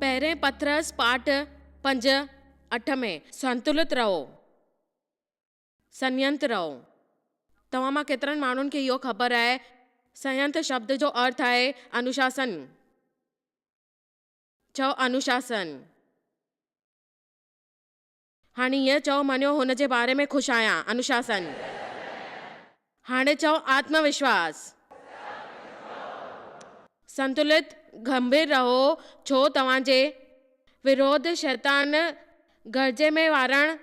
پهرين پطرس پاٺ 5، 8 ۾، سنتلت رهو، سنينت رهو. توهان مان ڪيترن ماڻهن کي اهو خبر آهي، سنينت شبد جو ارٿ آهي انوشاسن. چئو انوشاسن. هاڻي ائين چئو مڃيو هن جي باري ۾ خوش آهيان، انوشاسن. هاڻي چئو آتم وشواس. سنتلت گنڀير رهو ڇو توهان جي وروڌ شيطان گرجي ۾ وارڻ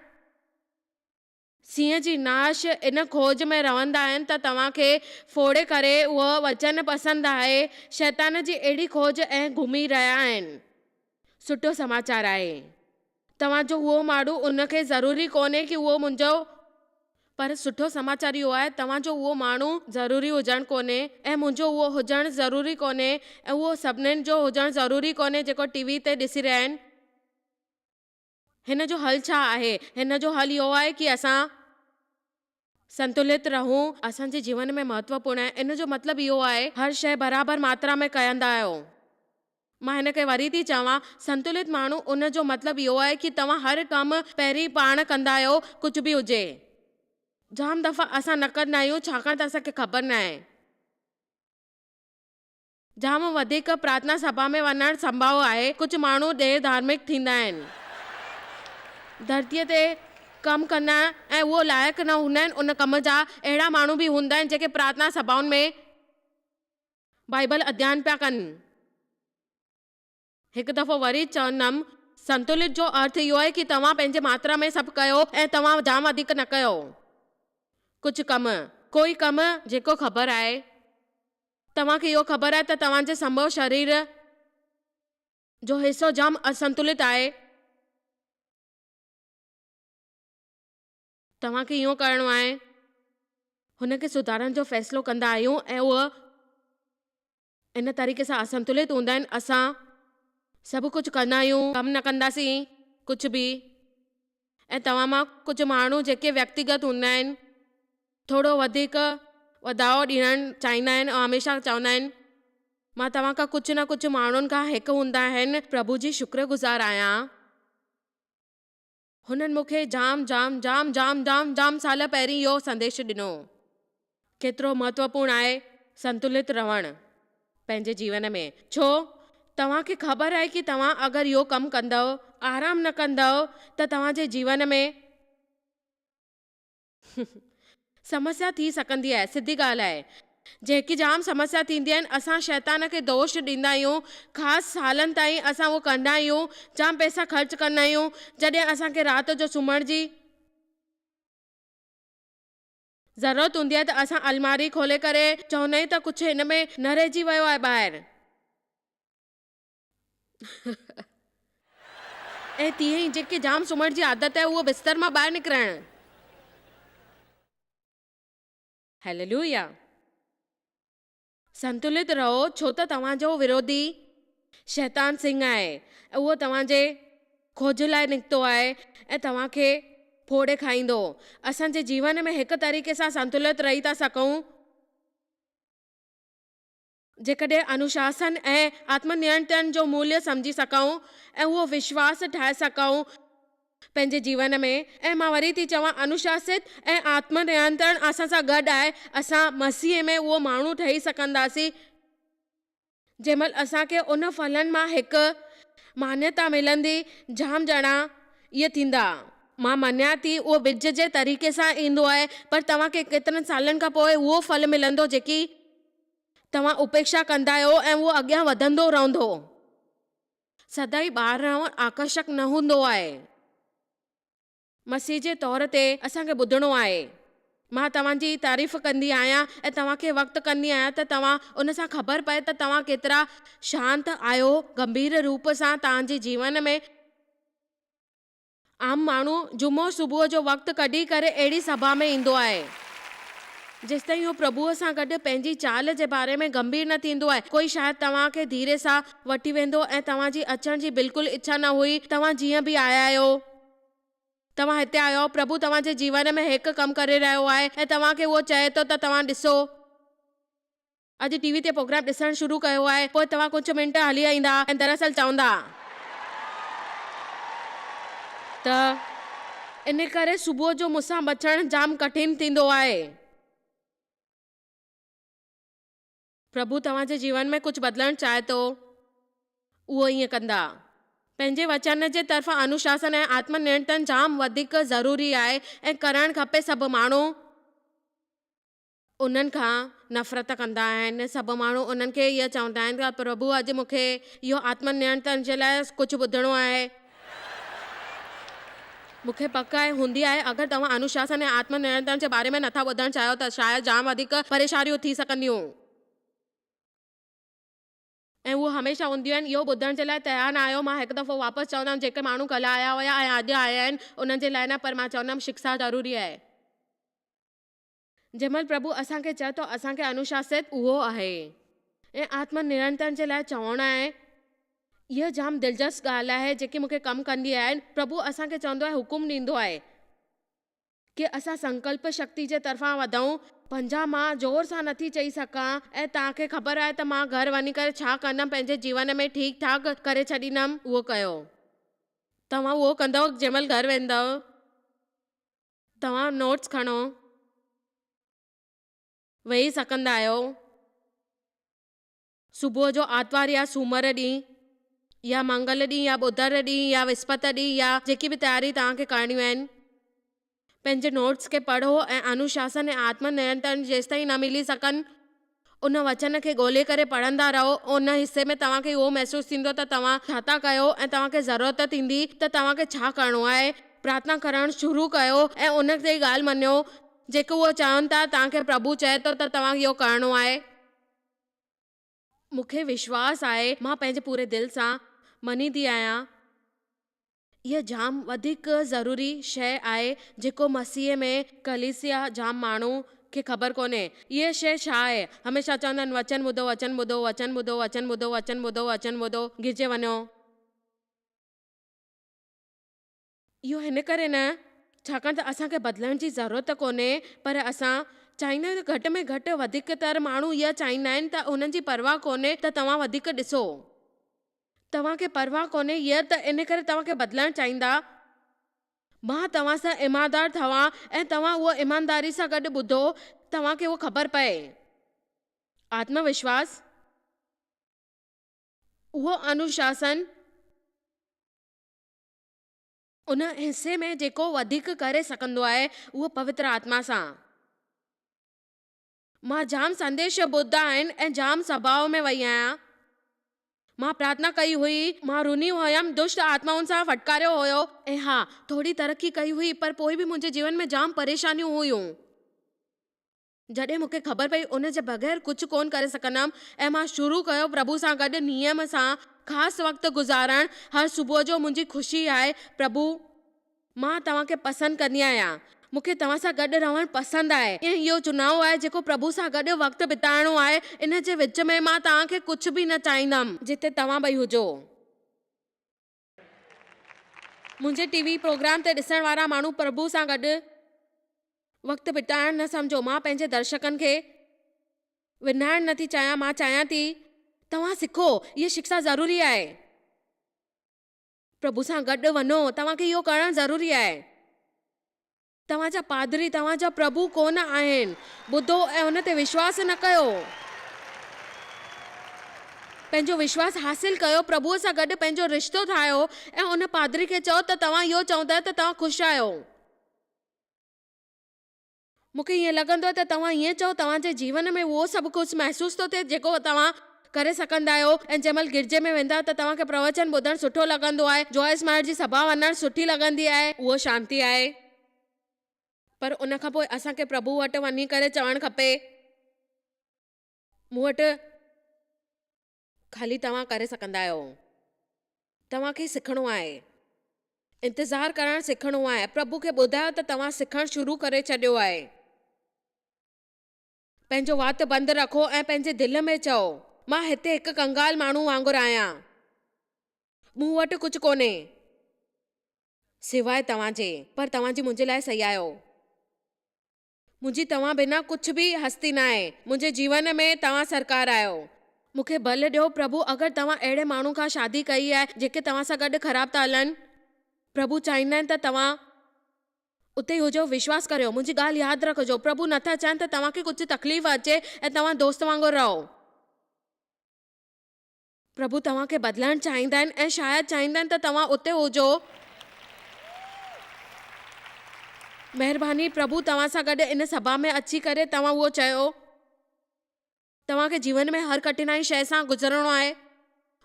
سينهن جي ناش ان کوج ۾ رهندا آهن ته توهان کي ڦوڙي ڪري اهو وچن پسند آهي شيطان جي اهڙي کوج ۽ گهمي رهيا آهن. سٺو سماچار آهي توهان جو اهو ماڻهو ان کي ضروري ڪونهي ڪي اهو منهنجو پر سٺو سماچار اهو آهي توهان جو اهو ماڻهو ضروري هجڻ ڪونهي ۽ منهنجو اهو هجڻ ضروري ڪونهي ۽ اهو سڀنين جو هجڻ ضروري ڪونهي جيڪو ٽي وي تي ڏسي رهيا آهن. هن جو حل ڇا آهي؟ هن جو حل اهو آهي ڪي اسان سنتلت رهون. اسان جي جيون ۾ مهتوپورڻ آهي. ان جو مطلب اهو آهي هر شيء برابر ماترا ۾ ڪيندا آهيو. مان هن کي وري ٿي چوان، سنتلت ماڻهو ان جو مطلب اهو آهي ڪي توهان هر ڪم پهرين پاڻ ڪندا آهيو ڪجهه به هجي. جام دفعا اسان نه ڪندا آهيون ڇاڪاڻ ته اسان کي خبر ناهي. جام وڌيڪ پرارٿنا سڀا ۾ وڃڻ سنڀو آهي. ڪجهه ماڻهو ڏير ڌارمڪ ٿيندا آهن. ڌرتيء تي ڪم ڪندا ۽ اهو لائق نه هوندا آهن ان ڪم جا. اهڙا ماڻهو به هوندا آهن جيڪي پرارٿنا سڀائن ۾ بائيبل اڌيان پيا ڪن. هڪ دفعو وري چوندم، سنتلت جو ارٿ اهو آهي ڪي توهان پنهنجي ماترا ۾ سڀ ڪيو ۽ توهان جام وڌيڪ نه ڪيو. ڪجهه ڪم. ڪوئي ڪم جيڪو خبر آهي. توهان کي اهو خبر آهي ته توهان جي سنڀو شرير جو حصو جام اسنتلت آهي. توهان کي اهو ڪرڻو آهي. هن کي سڌارڻ جو فيصلو ڪندا آهيون ۽ اهو ان طريقي سان اسنتلت هوندا آهن. اسان سڀ ڪجهه ڪندا آهيون. ڪم نه ڪنداسين ڪجهه به. ۽ توهان مان ڪجهه ماڻهو جيڪي ويڪتيگت هوندا آهن ٿورو وڌيڪ وڌاء ڏيڻ چاهيندا آهن ۽ هميشه چوندا آهن مان توهان کان ڪجهه نه ڪجهه ماڻهن کان هڪ هوندا آهن پرڀو جي شڪر گذار آهيان هنن مون کي جام جام جام جام جام جام سال پهرين اهو سنديش ڏنو. ڪيترو مهتوپورڻ آهي سنتلت رهڻ پنهنجي جيون ۾. ڇو؟ توهان کي خبر آهي ڪي توهان اگر اهو ڪم ڪندؤ، آرام نه ڪندؤ ته توهان جي جيون ۾ سمسيا ٿي سگهندي آهي. سڌي ڳالهه آهي. جيڪي جام سمسيا ٿيندي آهن اسان شيطان کي دوش ڏيندا آهيون. خاص سالن تائين اسان اهو ڪندا آهيون. جام پئسا خرچ ڪندا آهيون. جڏهن اسان کي رات جو سمهڻ جي. ضرورت هوندي آهي ته اسان الماري کولي ڪري چوندا آهيون ته ڪجهه هن ۾ نه رهجي ويو آهي ٻاهر. ۽ تيئن ئي جن کي جام سمهڻ جي عادت آهي اهو بستر مان ٻاهر نڪرڻ. هيللويا. سنتلت رهو ڇو ته توهان جو وروڌي شيطان سنگهه آهي ۽ اهو توهان جي کوج لاء نڪتو آهي ۽ توهان کي ڦوڙي کائيندو. اسان جي جيون ۾ هڪ طريقي سان سنتلت رهي ٿا سگهون جيڪڏهن انوشاسن ۽ آتم نينترڻ جو موليه سمجهي سگهون ۽ اهو وشواس ٺاهي سگهون پنهنجي جيون ۾، ۽ مان وري ٿي چوان انوشاست ۽ آتم نينترڻ اسان سان گڏ آهي، اسان مسيح ۾ اهو ماڻهو ٺهي سگهنداسين، جنهن مهل اسان کي ان ڦلن مان هڪ مانيتا ملندي، جام ڄڻا اهي ٿيندا. مان مڃان ٿي اهو ٻج جي طريقي سان ايندو آهي، پر توهان کي ڪيترن سالن کان پوء اهو ڦل ملندو جيڪي توهان اپيڪشا ڪندا آهيو ۽ اهو اڳيان وڌندو رهندو. سدائين ٻاهر رهڻ آڪرشڪ نه هوندو آهي. مسيح جي طور تي اسان کي ٻڌڻو آهي. مان توهان جي تعريف ڪندي آهيان ۽ توهان کي وقت ڪندي آهيان ته توهان ان سان خبر پئي ته توهان ڪيترا شانت آهيو گنڀير روپ سان توهان جي جيون ۾. عام ماڻهو جمعو صبح جو وقت ڪڍي ڪري اهڙي سڀا ۾ ايندو آهي. جيستائين اهو پرڀوء سان گڏ پنهنجي چال جي باري ۾ گنڀير نه ٿيندو آهي. ڪوئي شايد توهان کي ڌيري سان وٺي ويندو ۽ توهان جي اچڻ جي بلڪل اڇا نه هئي. توهان جيئن به آيا آهيو. توهان هتي آيا آهيو. پرڀو توهان جي جيون ۾ هڪ ڪم ڪري رهيو آهي ۽ توهان کي اهو چئي ٿو ته توهان ڏسو. اڄ ٽي وي تي پروگرام ڏسڻ شروع ڪيو آهي، پوء توهان ڪجهه منٽ هلي ايندا ۽ دراصل چوندا. ته ان ڪري صبح جو مون سان بچڻ جام ڪٺن ٿيندو آهي. پرڀو توهان جي جيون ۾ ڪجهه بدلڻ چاهي ٿو، اهو ائين ڪندا. پنهنجي وچن جي طرفان انوشاسن ۽ آتم نينترڻ جام وڌيڪ ضروري آهي ۽ ڪرڻ کپي. سڀ ماڻهو انهن کان نفرت ڪندا آهن. سڀ ماڻهو انهن کي اهو چوندا آهن ته پرڀو اڄ مون کي اهو آتم نينترڻ جي لاء ڪجهه ٻڌڻو آهي. مون کي پڪ آهي هوندي آهي اگر توهان انوشاسن ۽ آتم نينترڻ جي باري ۾ نٿا ٻڌڻ چاهيو ته شايد جام وڌيڪ پريشانيون ٿي سگهنديون. ۽ اهو هميشه هونديون آهن اهو ٻڌڻ جي لاء تيار نه آهيو مان هڪ دفعو واپس چوندم جيڪي ماڻهو ڪلهه آيا هيا ۽ اڄ آيا آهن انهن جي لاء نه پر مان چوندم شڪسا ضروري آهي. جنهن مهل پرڀو اسان کي چئي ٿو اسان کي انوشاست. اهو آهي ۽ آتم نرنترڻ جي لاء چوڻ آهي. اها جام دلچسپ ڳالهه آهي جيڪي مون کي ڪم ڪندي آهي. پرڀو اسان کي چوندو آهي حڪم ڏيندو آهي ڪي اسان سنڪلپ شڪتي جي طرفان وڌون. 50 مان زور سان نٿي چئي سگهان ۽ توهان کي خبر آهي ته مان گهر وڃي ڪري ڇا ڪندم پنهنجي جيون ۾ ٺيڪ ٺاڪ ڪري ڇڏيندم اهو ڪيو. توهان اهو ڪندؤ جنهن مهل گهر ويندؤ. توهان نوٽس کڻو ويهي سگهندا آهيو. صبح جو آتوار يا سومر ڏينهن يا منگل ڏينهن يا ٻڌر ڏينهن يا وسپت ڏينهن يا جيڪي به تياري توهان کي ڪرڻيون آهن پنهنجي نوٽس کي پڙهو ۽ انوشاسن ۽ آتم نينترڻ جيستائين نه ملي سگهن ان وچن کي ڳولي ڪري پڙهندا رهو ان حصي ۾ توهان کي اهو محسوس ٿيندو ته توهان ڇا ٿا ڪيو ۽ توهان کي ضرورت ٿيندي ته توهان کي ڇا ڪرڻو آهي. پرارٿنا ڪرڻ شروع ڪيو ۽ ان جي ڳالهه مڃيو جيڪو اهو چون ٿا، توهان کي پرڀو چئي ٿو ته توهان کي اهو ڪرڻو آهي. مون کي وشواس آهي، مان پنهنجي پوري دل سان مڃيندي آهيان، اها جام وڌيڪ ضروري شيء آهي جيڪو مسيح ۾ ڪليسيا جام ماڻهو کي خبر ڪونهي اها شيء ڇا آهي. هميشه چوندا آهن وچن ٻڌو، وچن ٻڌو، وچن ٻڌو، وچن ٻڌو، وچن ٻڌو، وچن ٻڌو، گرجي وڃو. اهو هن ڪري نه، ڇاڪاڻ ته اسان کي بدلڻ جي ضرورت ڪونهي، پر اسان چاهيندا آهيون ته گهٽ ۾ گهٽ وڌيڪ تر ماڻهو اها چاهيندا آهن ته انهن جي پرواهه ڪونهي ته توهان وڌيڪ ڏسو. توهان کي پرواهه ڪونهي اها ته ان ڪري توهان کي بدلڻ چاهيندا. مان توهان سان ايماندار ٿوان ۽ توهان اهو ايمانداري سان گڏ ٻڌو، توهان کي اهو خبر پئي. آتم وشواس. اهو انوشاسن. ان حصي ۾ جيڪو وڌيڪ ڪري سگهندو آهي اهو پوتر آتما سان. مان جام سنديش ٻڌا آهن ۽ جام سڀاء ۾ وئي آهيان. مان پرارٿنا ڪئي هئي، مان رني هيم، دشٽ آتمائن سان ڦٽڪاريو هيو. ۽ ها، ٿوري ترقي ڪئي هئي پر پوء به منهنجي جيون ۾ جام پريشانيون هيون. جڏهن مون کي خبر پئي ان جي بغير ڪجهه ڪونه ڪري سگهندم ۽ مان شروع ڪيو پرڀو سان گڏ نيم سان خاص وقت گذارڻ هر صبح جو منهنجي خوشي آهي پرڀو مان توهان کي پسند ڪندي آهيان مون کي توهان سان گڏ رهڻ پسند آهي ۽ اهو چناء آهي جيڪو پرڀو سان گڏ وقت بتائڻو آهي ان جي وچ ۾ مان توهان کي ڪجهه به نه چاهيندم جتي توهان ٻئي هجو. منهنجي ٽي وي پروگرام تي ڏسڻ وارا ماڻهو پرڀو سان گڏ وقت بتائڻ نه سمجهو مان پنهنجي درشڪن کي وڃائڻ نه ٿي چاهيان مان چاهيان ٿي توهان سکو اها شڪشا ضروري آهي پرڀو سان گڏ وڃو توهان کي اهو ڪرڻ ضروري آهي. توهان جا پادري توهان جا پرڀو ڪونه آهن. ٻڌو ۽ ان تي وشواس نه ڪيو. پنهنجو وشواس حاصل ڪيو، پرڀوء سان گڏ پنهنجو رشتو ٺاهيو ۽ ان پادري کي چئو ته توهان اهو چوندا آهيو ته توهان خوش آهيو. مون کي ائين لڳندو آهي ته توهان ائين چئو، توهان جي جيون ۾ اهو سڀ ڪجهه محسوس ٿو ٿئي جيڪو توهان ڪري سگهندا آهيو ۽ جنهن مهل گرجي ۾ ويندا آهيو ته توهان کي پروچن ٻڌڻ سٺو لڳندو آهي، جوائس مائر جي سڀا وڃڻ سٺي لڳندي آهي. اهو شانتي آهي. پر ان کان پوء اسان کي پرڀو وٽ وڃي ڪري چوڻ کپي، مون وٽ خالي توهان ڪري سگهندا آهيو. توهان کي سکڻو آهي. انتظار ڪرڻ سکڻو آهي. پرڀو کي ٻڌايو ته توهان سکڻ شروع ڪري ڇڏيو آهي. پنهنجو وات بند رکو ۽ پنهنجي دل ۾ چئو، مان هتي هڪ ڪنگال ماڻهو وانگر آهيان. مون وٽ ڪجهه ڪونهي، سواء توهان جي، پر توهان جي منهنجي لاء صحيح آهيو. منهنجي توهان بنا ڪجهه به هستي ناهي. منهنجي جيون ۾ توهان سرڪار آهيو. مون کي بل ڏيو، پرڀو، اگر توهان اهڙي ماڻهو کان شادي ڪئي آهي، جيڪي توهان سان گڏ خراب ٿا هلن. پرڀو چاهيندا آهن ته توهان اتي ئي هجو، وشواس ڪريو، منهنجي ڳالهه ياد رکجو، پرڀو نٿا چاهين ته توهان کي ڪجهه تڪليف اچي ۽ توهان دوست وانگر رهو. پرڀو توهان کي بدلائڻ چاهيندا آهن ۽ شايد چاهيندا آهن ته توهان اتي هجو. مهرباني پرڀو توهان سان گڏ ان سڀا ۾ اچي ڪري توهان اهو چيو. توهان کي جيون ۾ هر ڪٺنائي شيء سان گذرڻو آهي.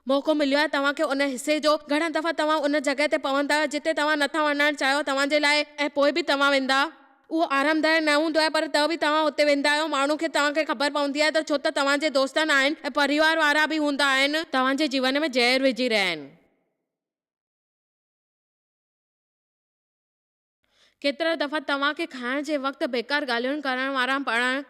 موقعو مليو آهي توهان کي ان حصي جو. گهڻا دفعا توهان ان جڳهه تي پوندا آهيو جتي توهان نٿا وڃڻ چاهيو توهان جي لاء ۽ پوء به توهان ويندا. اهو آرامدائڪ نه هوندو آهي پر ته به توهان اتي ويندا آهيو. ماڻهن کي توهان کي خبر پوندي آهي ته ڇو ته توهان جي دوستن آهن ۽ پريوار وارا به هوندا آهن. توهان جي جيون ۾ زهر وجهي رهيا آهن. ڪيترا دفعا توهان کي کائڻ جي وقت بيڪار ڳالهيون ڪرڻ وارا پڙهڻ.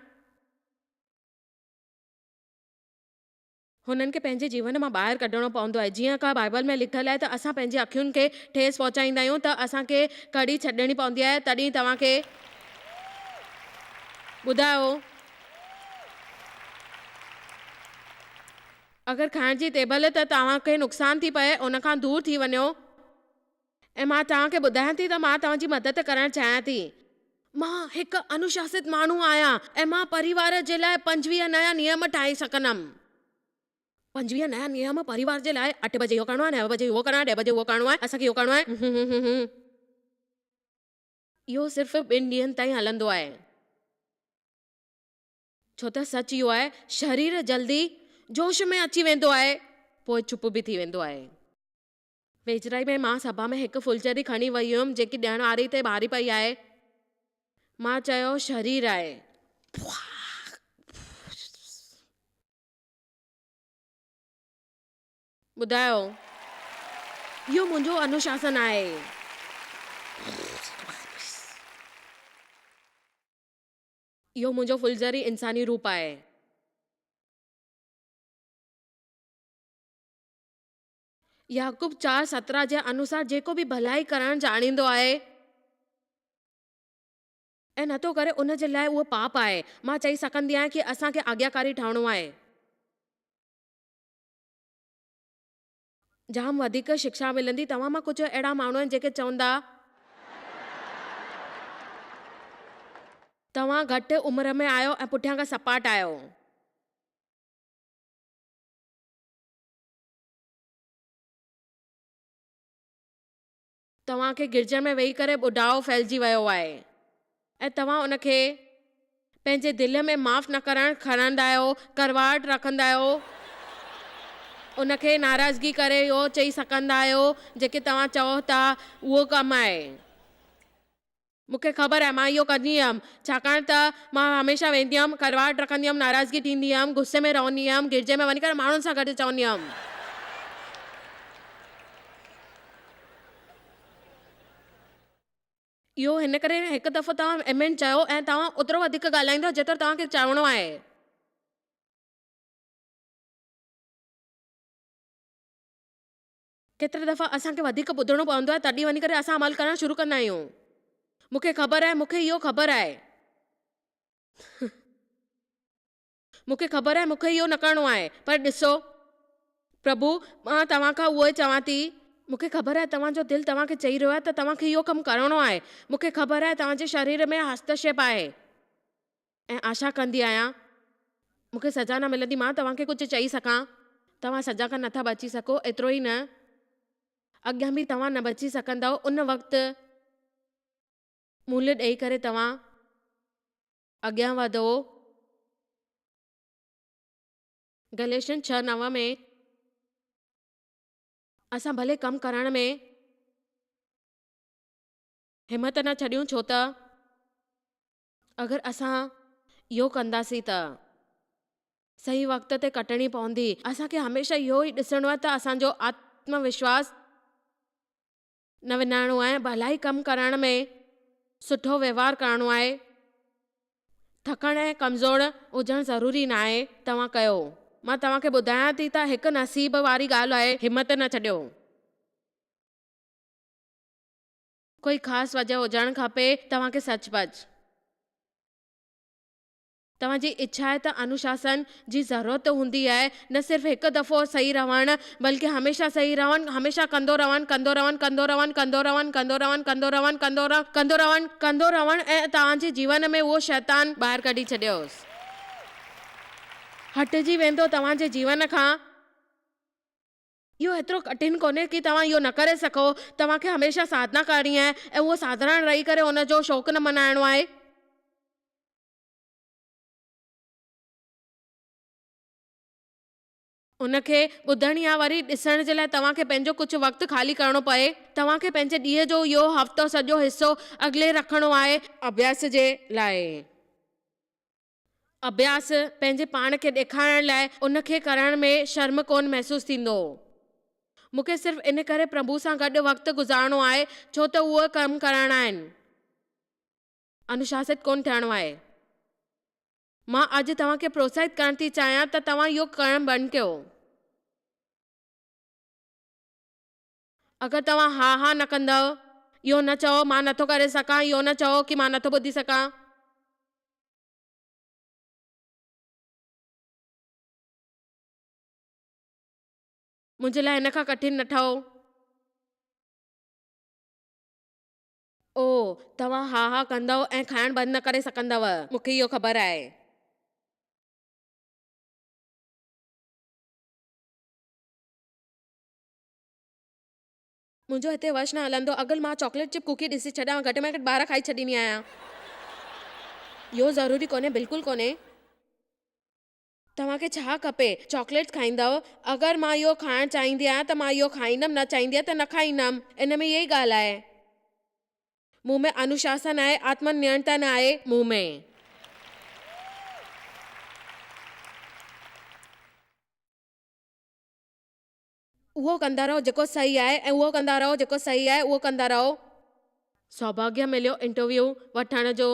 هنن کي پنهنجي جيون مان ٻاهر ڪڍڻو پوندو آهي. جيئن ڪا بائيبل ۾ لکيل آهي ته اسان پنهنجي اکين کي ٺيس پهچائيندا آهيون ته اسان کي ڪڍي ڇڏڻي پوندي آهي تڏهن توهان کي ٻڌايو. اگر کائڻ جي ٽيبل ته توهان کي نقصان ٿي پئي ان کان دور ٿي وڃو. ۽ مان توهان کي ٻڌايان ٿي ته مان توهان جي مدد ڪرڻ چاهيان ٿي. مان هڪ انوشاست ماڻهو آهيان ۽ مان پريوار جي لاء 25 نيا نيم ٺاهي سگهندم. 25 نيا نيم پريوار جي لاء، اٺ بجي اهو ڪرڻو آهي، نو بجي اهو ڪرڻو آهي، ڏهه بجي اهو ڪرڻو آهي، اسان کي اهو ڪرڻو آهي. اهو صرف ٻن ڏينهن تائين هلندو آهي. ڇو ته سچ اهو آهي، شرير جلدي جوش ۾ اچي ويندو آهي، پوء چپ به ٿي ويندو آهي. ويجهڙائي ۾ مان سڀا ۾ هڪ ڦلجهري کڻي وئي هيم، جيڪي ڏيڻ واري تي ڀاري پئي آهي. مان چيو، شرير آهي. ٻڌايو. اهو منهنجو انوشاسن آهي. اهو منهنجو ڦلجهري انساني روپ آهي. يعقوب 4:17 جي انوسار جيڪو به ڀلائي ڪرڻ ڄاڻيندو آهي ۽ نٿو ڪري ان جي لاء اهو پاپ آهي. مان چئي سگهندي آهيان ڪي اسان کي آگياڪاري ٺهڻو آهي. جام وڌيڪ شڪشا ملندي. توهان مان ڪجهه اهڙا ماڻهو آهن جيڪي چوندا. توهان گهٽ عمر ۾ آهيو ۽ پٺيان کان سپاٽ آهيو. توهان کي گرجن ۾ ويهي ڪري ٻڍائو ڦهلجي ويو آهي ۽ توهان ان کي پنهنجي دل ۾ معاف نه ڪرڻ کڻندا آهيو، ڪڙواهٽ رکندا آهيو، ان کي ناراضگي ڪري اهو چئي سگهندا آهيو جيڪي توهان چئو ٿا اهو ڪم آهي. مون کي خبر آهي، مان اهو ڪندي هيم، ڇاڪاڻ ته مان هميشه ويندي هيم، ڪڙواهٽ رکندي هيم، ناراضگي ٿيندي هيم، غصي ۾ رهندي هيم، گرجي ۾ وڃي ڪري ماڻهن سان گڏ چوندي هيم. اهو هن ڪري هڪ دفعو توهان آمين چيو ۽ توهان اوترو وڌيڪ ڳالهائيندؤ جيترو توهان کي چوڻو آهي. ڪيترا دفعا اسان کي وڌيڪ ٻڌڻو پوندو آهي تڏهن وڃي ڪري اسان عمل ڪرڻ شروع ڪندا آهيون. مون کي خبر آهي، مون کي اهو خبر آهي. مون کي خبر آهي، مون کي اهو نه ڪرڻو آهي. پر ڏسو، پرڀو، مان توهان کان اهو ئي چوان ٿي. مون کي خبر آهي توهان جو دل توهان کي چئي رهيو آهي ته توهان کي اهو ڪم ڪرڻو آهي. مون کي خبر آهي توهان جي شرير ۾ هستڪشيپ آهي. ۽ آشا ڪندي آهيان مون کي سزا نه ملندي مان توهان کي ڪجهه چئي سگهان توهان سزا کان نٿا بچي سگهو ايترو ئي نه اڳيان به توهان نه بچي سگهندؤ ان وقت ملهه ڏئي ڪري توهان اڳيان وڌو. گليشن 6:9 ۾ اسان ڀلي ڪم ڪرڻ ۾. همت نه ڇڏيون ڇو ته اگر اسان اهو ڪنداسين ته صحيح وقت تي ڪٽڻي پوندي. اسان کي هميشه اهو ئي ڏسڻو آهي ته اسان جو آتم وشواس نه وڃائڻو آهي، ڀلائي ڪم ڪرڻ ۾ سٺو وهنوار ڪرڻو آهي. ٿڪڻ ۽ ڪمزور هجڻ ضروري ناهي. توهان ڪيو. مان توهان کي ٻڌايان ٿي ته هڪ نصيب واري ڳالهه آهي، همت نه ڇڏيو. ڪوئي خاص وجه هجڻ کپي توهان کي سچ پچ. توهان جي اڇا آهي ته انوشاسن جي ضرورت هوندي آهي، نه صرف هڪ دفعو صحيح رهڻ، بلڪه هميشه صحيح رهڻ، هميشه ڪندو رهڻ، ڪندو رهڻ، ڪندو رهڻ، ڪندو رهڻ، ڪندو رهڻ، ڪندو رهڻ، ڪندو رهڻ، ڪندو رهڻ، ڪندو رهڻ ۽ توهان جي جيون ۾ اهو شيطان ٻاهر ڪڍي ڇڏيوس. هٽجي ويندو توهان جي جيون کان. اهو ايترو ڪٺن ڪونهي ڪي توهان اهو نه ڪري سگهو، توهان کي هميشه ساڌنا ڪرڻي آهي ۽ اهو ساڌارڻ رهي ڪري ان جو شوق نه منائڻو آهي. ان کي ٻڌڻ يا وري ڏسڻ جي لاء توهان کي پنهنجو ڪجهه وقت خالي ڪرڻو پئي. توهان کي پنهنجي ڏينهن جو اهو هفتو سڄو حصو اڳلي رکڻو آهي. اڀياس جي لاء. اڀياس پنهنجي پاڻ کي ڏيکارڻ لاء ان کي ڪرڻ ۾ شرم ڪونه محسوس ٿيندو. مون کي صرف ان ڪري پرڀو سان گڏ وقت گذارڻو آهي ڇو ته اهي ڪم ڪرڻا آهن. انوشاست ڪونه ٿيڻو آهي. مان اڄ توهان کي پروتساهت ڪرڻ ٿي چاهيان ته توهان اهو ڪرڻ بند ڪيو. اگر توهان ها ها نه ڪندؤ، اهو نه چئو مان نٿو ڪري سگهان، اهو نه چئو ڪي مان نٿو ٻڌي سگهان. منهنجي لاء هن کان ڪٺن نه ٺهو. او، توهان ها ها ڪندؤ ۽ کائڻ بند نه ڪري سگهندؤ. مون کي اهو خبر آهي. منهنجو هتي وش نه هلندو. اگر مان چاڪليٽ چپ ڪوڪي ڏسي ڇڏيان، گهٽ ۾ گهٽ 12 کائي ڇڏيندي آهيان. اهو ضروري ڪونهي، بلڪل ڪونهي. توهان کي ڇا کپي؟ چاڪليٽس کائيندؤ؟ اگر مان اهو کائڻ چاهيندي آهيان ته مان اهو کائيندم، نه چاهيندي آهيان ته نه کائيندم. ان ۾ اها ئي ڳالهه آهي. مون ۾ انوشاسن آهي، آتم نينترڻ آهي مون ۾. اهو ڪندا رهو جيڪو صحيح آهي ۽ اهو ڪندا رهو جيڪو صحيح آهي اهو ڪندا رهو. سوڀاگيه مليو انٽرويو وٺڻ جو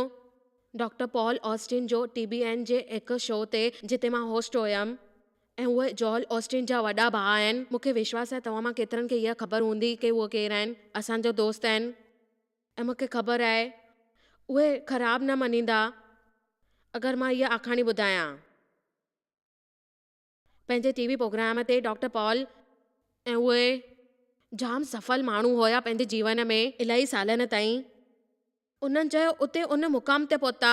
ڊاڪٽر پال آسٽن جو ٽي بي اين جي هڪ شو تي جتي مان هوسٽ هيم ۽ اهي جول آسٽن جا وڏا ڀاء آهن مون کي وشواس آهي توهان مان ڪيترن کي اها خبر هوندي ڪي اهي ڪير آهن اسان جو دوست آهن ۽ مون کي خبر آهي اهي خراب نه مڃيندا اگر مان اها آکاڻي ٻڌايان. پنهنجي ٽي وي پروگرام تي ڊاڪٽر پال ۽ اهي جام سڦل ماڻهو هيا پنهنجي جيون ۾ الاهي سالن تائين انهن چيو اتي ان مقام تي پهتا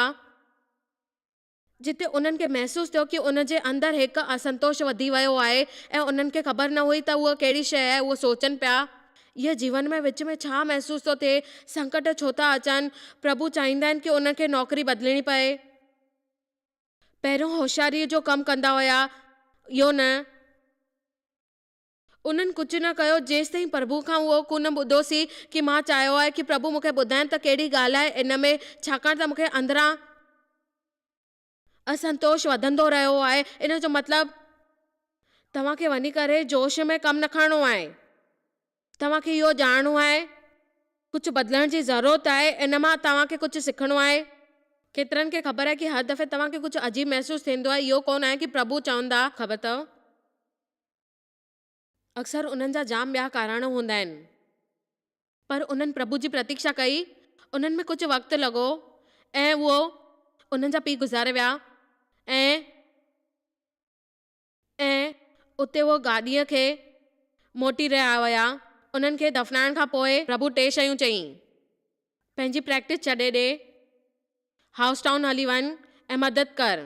جتي انهن کي محسوس ٿيو ڪي ان جي اندر هڪ اسنتوش وڌي ويو آهي ۽ انهن کي خبر نه هئي ته اها ڪهڙي شيء آهي اهي سوچن پيا اها جيون ۾ وچ ۾ ڇا محسوس ٿو ٿئي سنڪٽ ڇو ٿا اچن پرڀو چاهيندا آهن ڪي انهن کي نوڪري بدلڻي پئي. پهريون هوشياريء جو ڪم ڪندا هيا، اهو نه. انهن ڪجهه نه ڪيو، جيستائين پرڀو کان اهو ڪونه ٻڌوسين ڪي مان چاهيو آهي ڪي پرڀو مون کي ٻڌائين ته ڪهڙي ڳالهه آهي ان ۾، ڇاڪاڻ ته مون کي اندران اسنتوش وڌندو رهيو آهي، ان جو مطلب توهان کي وڃي ڪري جوش ۾ ڪم نه کڻڻو آهي. توهان کي اهو ڄاڻڻو آهي، ڪجهه بدلڻ جي ضرورت آهي، ان مان توهان کي ڪجهه سکڻو آهي. ڪيترن کي خبر آهي ڪي هر دفعي توهان کي ڪجهه عجيب محسوس ٿيندو آهي، اهو ڪونه آهي ڪي پرڀو چوندا. خبر اٿو؟ اڪثر انهن جا جام ٻيا ڪارڻ هوندا آهن. پر انهن پرڀو جي پرتيڪشا ڪئي، انهن ۾ ڪجهه وقت لڳو ۽ اهو انهن جا پيء گذاري ويا ۽. ۽ اتي اهي گاڏيء کي موٽي رهيا هيا. انهن کي دفنائڻ کان پوء پرڀو ٽي شيون چيائين. پنهنجي پريڪٽس ڇڏي ڏي، هائوس ٽائون هلي وڃ ۽ مدد ڪر.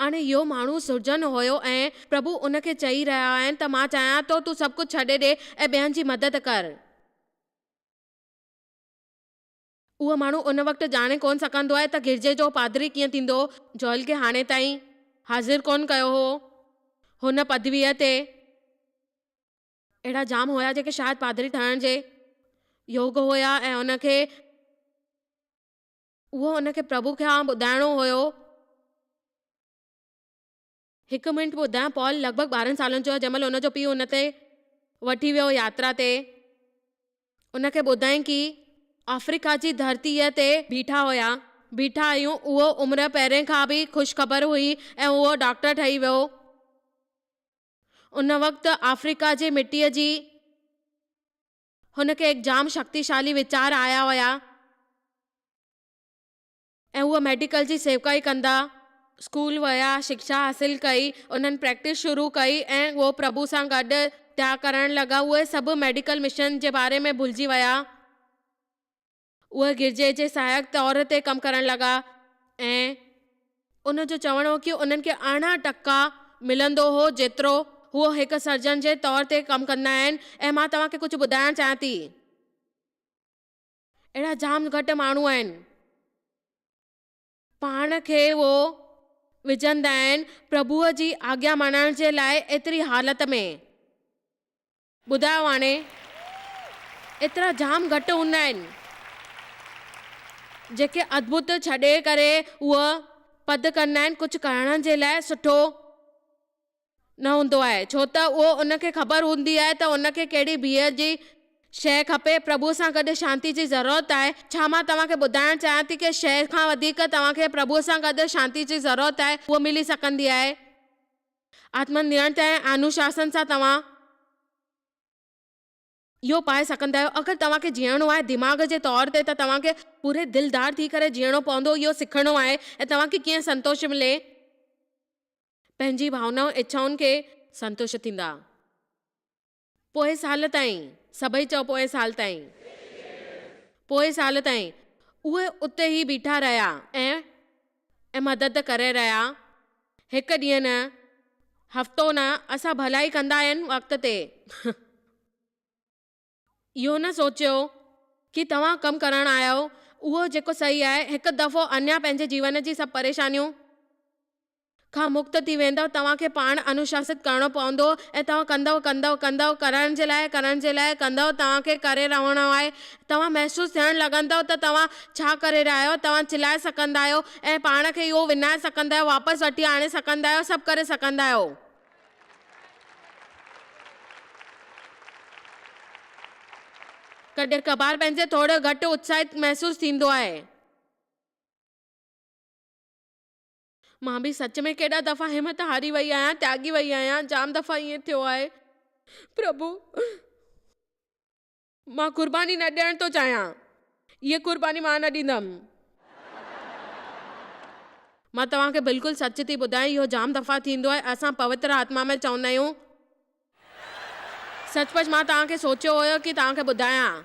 هاڻي اهو ماڻهو سرجن هيو ۽ پرڀو ان کي چئي رهيا آهن ته مان چاهيان ٿو تون سڀ ڪجهه ڇڏي ڏي ۽ ٻين جي مدد ڪر. اهو ماڻهو ان وقت ڄاڻي ڪونه سگهندو آهي ته گرجي جو پادري ڪيئن ٿيندو. جوئل کي هاڻي تائين حاضر ڪونه ڪيو هو. هن پدويء تي اهڙا جام هيا جيڪي شايد پادري ٺهڻ جي يوگ هيا ۽ ان کي اهو ان کي پرڀو کان ٻڌائڻو هيو. هڪ منٽ ٻڌايان پال لڳ ڀڳ 12 سالن جو هو جنهن مهل هن جو پيء هن تي وٺي ويو ياترا تي. ان کي ٻڌائين ڪي آفريڪا جي ڌرتيء تي بيٺا هيا. بيٺا آهيون. اهو عمر پهرين کان به خوش خبر هئي ۽ اهو ڊاڪٽر ٺهي ويو. ان وقت آفريڪا جي مٽيء جي هن کي هڪ جام شڪتيشالي ويچار آيا هيا. ۽ ۽ هوء ميڊيڪل جي سيوڪائي ڪندا. اسڪول ويا، شڪشا حاصل ڪئي، انهن پريڪٽس شروع ڪئي ۽ اهو پرڀو سان گڏ تياڳ ڪرڻ لڳا. اهي سڀ ميڊيڪل مشن جي باري ۾ ڀلجي ويا. اهي گرجي جي سهايڪ طور تي ڪم ڪرڻ لڳا ۽. ان جو چوڻ هو ڪي انهن کي 18% ملندو هو جيترو هو هڪ سرجن جي طور تي ڪم ڪندا آهن ۽ مان توهان کي ڪجهه ٻڌائڻ چاهيان ٿي. اهڙا جام گهٽ ماڻهو آهن. پاڻ کي اهو وجهندا آهن پرڀوء جي آگيا مڃڻ جي لاء ايتري حالت ۾. ٻڌايو هاڻي ايترا جام گهٽ هوندا آهن جيڪي ادڀت ڇڏي ڪري اهو پد ڪندا آهن ڪجهه ڪرڻ جي لاء سٺو نه هوندو آهي، ڇو ته اهو ان کي خبر هوندي آهي ته ان کي ڪهڙي بيهه جي شيء کپي. پرڀوء سان گڏ شانتي جي ضرورت آهي. ڇا مان توهان کي ٻڌائڻ چاهيان ٿي ڪه شيء کان وڌيڪ توهان کي پرڀوء سان گڏ شانتي جي ضرورت آهي، اهو ملي سگهندي آهي. آتم نينترڻ ۽ انوشاسن سان توهان. اهو پائي سگهندا آهيو. اگر توهان کي جيئڻو آهي دماغ جي طور تي ته توهان کي پوري دلدار ٿي ڪري جيئڻو پوندو اهو سکڻو آهي ۽ توهان کي ڪيئن سنتوش ملي پنهنجي ڀاونائن اڇائن کي سنتوش ٿيندا. پوئين سال تائين سڀئي چئو پوئين سال تائين پوئين سال تائين اهي اتي ئي بيٺا رهيا ۽ ۽ مدد ڪري رهيا. هڪ ڏينهن نه، هفتو نه، اسان ڀلائي ڪندا آهن وقت تي. اهو نه سوچيو ڪي توهان ڪم ڪرڻ آيا آهيو، اهو جيڪو صحيح آهي، هڪ دفعو اڃا پنهنجي جيون جي سڀ پريشانيون. کان مڪت ٿي ويندؤ، توهان کي پاڻ انوشاست ڪرڻو پوندو ۽ توهان ڪندؤ، ڪندؤ، ڪندؤ، ڪرڻ جي لاء، ڪرڻ جي لاء ڪندؤ، توهان کي ڪري رهڻو آهي، توهان محسوس ٿيڻ لڳندؤ ته توهان ڇا ڪري رهيا آهيو، توهان چلائي سگهندا آهيو ۽ پاڻ کي اهو وڃائي سگهندا آهيو، واپس وٺي آڻي سگهندا آهيو، سڀ ڪري سگهندا آهيو. ڪڏهن ڪڀار پنهنجي ٿورو گهٽ اتساهت محسوس ٿيندو آهي. مان به سچ ۾ ڪيڏا دفعا همت هاري وئي آهيان، تياڳي وئي آهيان، جام دفعا ائين ٿيو آهي. پرڀو! مان قرباني نه ڏيڻ ٿو چاهيان. هيء قرباني مان نه ڏيندم. مان توهان کي بلڪل سچ ٿي ٻڌايان، اهو جام دفعا ٿيندو آهي. اسان پوتر آتما ۾ چوندا آهيون. سچ پچ مان توهان کي سوچيو هيو ڪي توهان کي ٻڌايان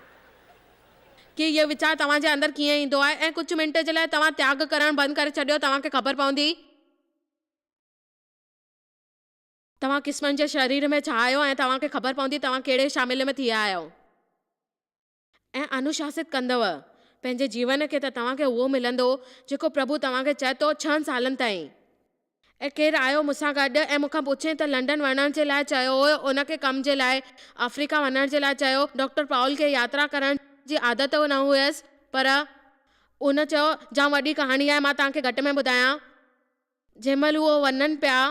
ڪي اهو ويچار توهان جي اندر ڪيئن ايندو آهي ۽ ڪجهه منٽ جي لاء توهان تياڳ ڪرڻ بند ڪري ڇڏيو توهان کي خبر پوندي توهان قسمن جي شرير ۾ ڇا آهيو ۽ توهان کي خبر پوندي توهان ڪهڙي شامل ۾ ٿي ويا آهيو. ۽ انوشاست ڪندؤ پنهنجي جيون کي ته توهان کي اهو ملندو جيڪو پرڀو توهان کي چئي ٿو ڇهن سالن تائين. ۽ ڪير آيو مون سان گڏ ۽ مون کان پڇين ته لنڊن وڃڻ جي لاء چيو هيو ان کي ڪم جي لاء آفريڪا وڃڻ جي لاء چيو ڊاڪٽر پائول کي ياترا ڪرڻ جي عادت نه هيس پر ان چيو جام وڏي ڪهاڻي آهي مان توهان کي گهٽ ۾ ٻڌايان جنهن مهل هو وڃن پيا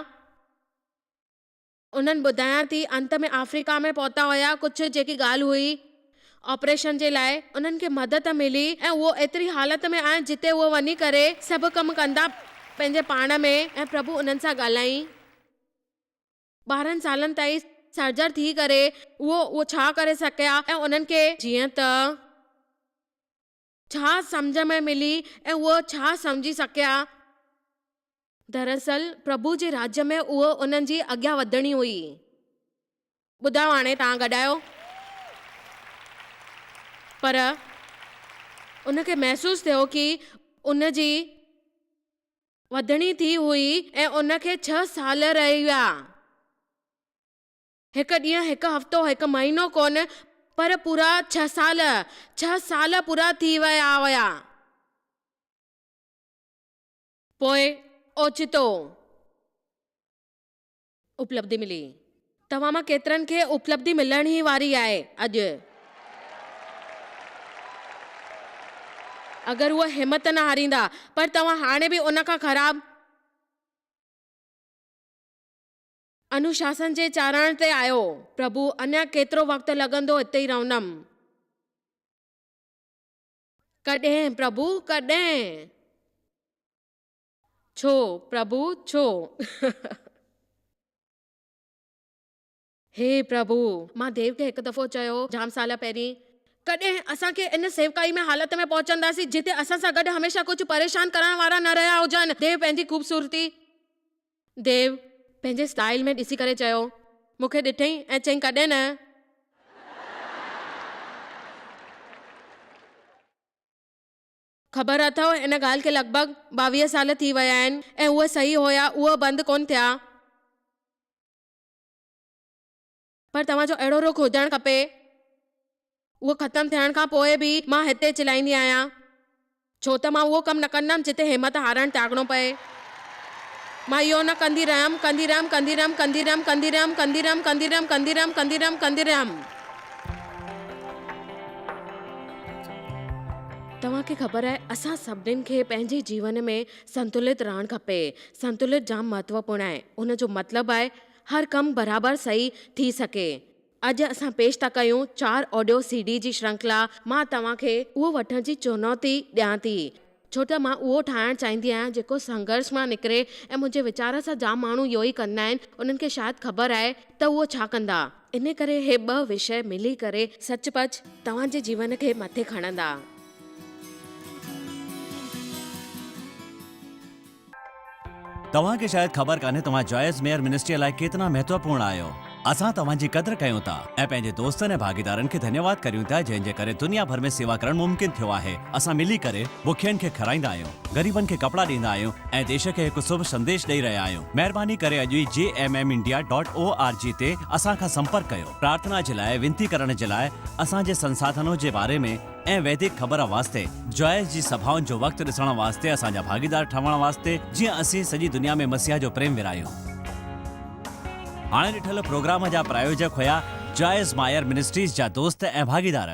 انهن ٻڌايان ٿي انت ۾ آفريڪا ۾ پهتا هيا ڪجهه جيڪي ڳالهه هئي آپريشن جي لاء انهن کي مدد ملي ۽ اهو ايتري حالت ۾ آهن جتي اهو وڃي ڪري سڀ ڪم ڪندا پنهنجي پاڻ ۾ ۽ پرڀو انهن سان ڳالهائين 12 سالن تائين سرجر ٿي ڪري اهو اهو ڇا ڪري سگهيا ۽ انهن کي جيئن ته ڇا سمجهه ۾ ملي ۽ اهو ڇا سمجهي سگهيا؟ دراصل پرڀو جي راڄ ۾ اهو انهن جي اڳيان وڌڻي هئي. ٻڌايو هاڻي توهان گڏ آهيو؟ پر ان کي محسوس ٿيو ڪي ان جي وڌڻي ٿي هئي ۽ ان کي ڇهه سال رهي ويا. هڪ ڏينهن، هڪ هفتو، هڪ مهينو ڪونه پر پورا ڇهه سال، ڇهه سال پورا ٿي ويا هيا. پوء اوچتو اپلبڌي ملي. توهان مان ڪيترن کي اپلبڌي ملڻ ئي واري آهي اڄ. اگر هوء همت نه هاريندا پر توهان هاڻي به ان کان خراب. انوشاسن جي چارڻ تي آيو. پرڀو، اڃا ڪيترو وقت لڳندو اتي ئي رهندم. ڪڏهن پرڀو، ڪڏهن؟ ڇو پرڀو، ڇو؟ هي پرڀو! مان ديو کي هڪ دفعو چيو، جام سال پهرين، ڪڏهن اسان کي ان سيوڪائي ۾ حالت ۾ پهچنداسين جتي اسان سان گڏ هميشه ڪجهه پريشان ڪرڻ وارا نه رهيا هجن. ديو پنهنجي خوبصورتي. ديو پنهنجي اسٽائيل ۾ ڏسي ڪري چيو. مون کي ڏٺئين ۽ چيائين ڪڏهن نه. خبر اٿئو ان ڳالهه کي لڳ ڀڳ 22 سال ٿي ويا آهن ۽ اهي صحيح هيا اهي بند ڪونه ٿيا. پر توهان جو اهڙو رخ هجڻ کپي. اهو ختم ٿيڻ کان پوء به مان هتي چلائيندي آهيان. ڇو ته مان اهو ڪم نه ڪندم جتي همت هارڻ تياڳڻو پئي. مان اهو نه ڪندي رهيم، ڪندي رهيم، ڪندي رهيم، ڪندي رهيم، ڪندي رهيم، ڪندي رهيم، ڪندي رهيم، ڪندي رهيم، ڪندي رهيم، ڪندي رهيم. توهان کي خبر آهي اسان سڀنين کي پنهنجي جيون ۾ سنتلت رهڻ کپي. سنتلت جام مهتوپورڻ آهي. ان جو مطلب آهي هر ڪم برابر صحيح ٿي سگهي. اڄ اسان پيش ٿا ڪيون چار آڊيو سي ڊي جي شرنکلا. مان توهان کي اهو وٺڻ جي چنوتي ڏيان ٿي ڇو ته مان اهو ٺاهڻ چاهيندي آهيان جيڪو سنگهرش مان نڪري ۽ منهنجي ويچار سان جام ماڻهو اهو ئي ڪندا آهن انهن کي شايد خبر آهي ته اهو ڇا ڪندا. انهي ڪري هي ٻه وشيه ملي ڪري سچ پچ توهان جي جيون کي مٿي کڻندا. توهان کي شايد خبر ڪانهي توهان جوائس ميئر منسٽريء لاء ڪيتنا مهتوپورڻ آهيو. اسان توهان جي قدر ڪيون ٿا ۽ پنهنجي دوستن ۽ ڀاڳيدارن کي ڌنيواد ڪريون ٿا جنهن جي ڪري دنيا ڀر ۾ سيوا ڪرڻ ممڪن ٿيو آهي. اسان ملي ڪري بکين کي کارائيندا آهيون، غريبن کي ڪپڙا ڏيندا آهيون ۽ ديش کي هڪ شڀ سنديش ڏئي رهيا آهيون. مهرباني ڪري اڄ ئي J M M India dot O R G تي اسان کان سمپرڪ ڪيو. پرارٿنا جي لاء وينتي ڪرڻ جي لاء اسان جي سنساڌنو جي باري ۾ ۽ ويدڪ خبر واسطي جوائس جي سڀائن جو وقت ڏسڻ واسطي اسان جا ڀاڳيدار ٺهڻ واسطي جيئن اسين سڄي دنيا ۾ مسيح جو پريم ورهايون. هاڻي ڏٺل پروگرام جا پرايوجڪ هيا جوائس مائر منسٽريز جا دوست ۽ ڀاڳيدار.